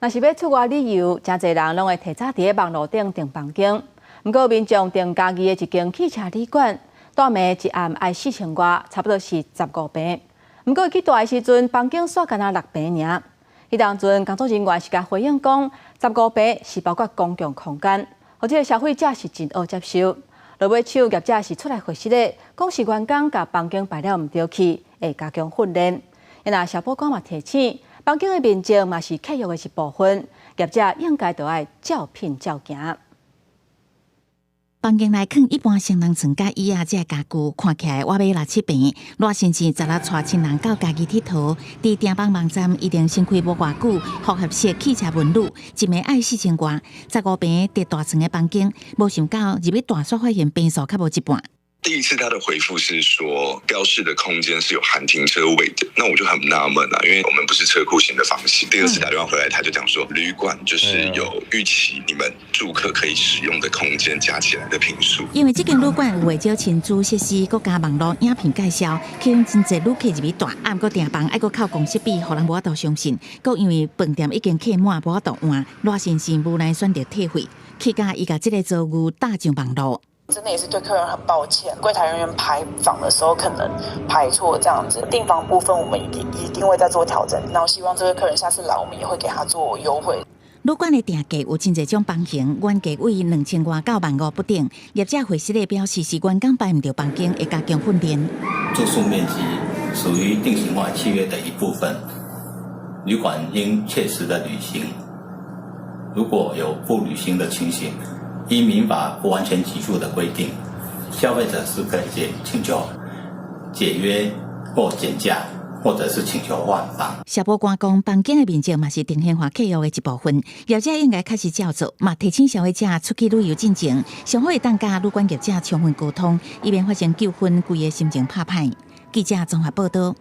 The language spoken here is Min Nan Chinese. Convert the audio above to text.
若是欲出外旅遊，誠濟人攏會提早佇咧網路頂訂房間。毋過民眾訂嘉義的一間汽車旅館，蹛暝一暗愛四千外，差不多是15平。毋過去蹛的時陣，房間煞干焦六平爾。彼當陣工作人員是共回應講，十五平是包括公共空間，予這个消費者是真惡接受。落尾手業者是出來回釋的，講是員工共房間排了毋著去，會加強訓練。若消保官嘛提醒，房間的面積嘛是契約的一部分，業者應該著愛照品照行。房間內囥一般雙人床佮椅仔這个家具，看起來倚欲六七平。賴先生昨日帶親人到嘉義𨑨迌，佇訂房網站預定先開無偌久，複合式汽車文旅，一暝愛四千外，十五平佇大床的房間，無想到入去蹛煞發現平數較無一半。第一次他的回覆是說，標示的空間是有含停車位的，那我就很納悶啦，因為我們不是車庫型的房型。第二次打電話回來，他就講說，旅館就是有預期你們住客可以使用的空間加起來的坪數。因為這間旅館有袂少親子設施，閣加網路影片介紹，吸引真濟旅客入去蹛。啊，毋過訂房愛閣扣公設比，予人無法度相信。閣因為飯店已經客滿，無法度換，賴先生無奈選擇退費，氣甲伊共這个遭遇打上網路。真的也是對客人很抱歉，櫃檯人員排房的時候可能排錯這樣子，訂房部分我們一定會再做調整，然後希望這位客人下次來，我們也會給他做優惠。旅館的訂價有真濟種房型，原價為2000外到1萬5不等。業者回釋的表示是員工排毋著房間，會加強訓練。住宿面積屬於定型化契約的一部分，旅館應切實的履行。如果有不履行的情形，依民法不完全給付的規定，消費者是可以請求解約或減價，或者是請求換房。消保官講，房間的面積嘛是定型化契約的一部分，業者應該確實照做，嘛提醒消費者出去旅遊進前，上好會當佮旅館業者充分溝通，以免發生糾紛，規个心情拍歹。記者綜合報道。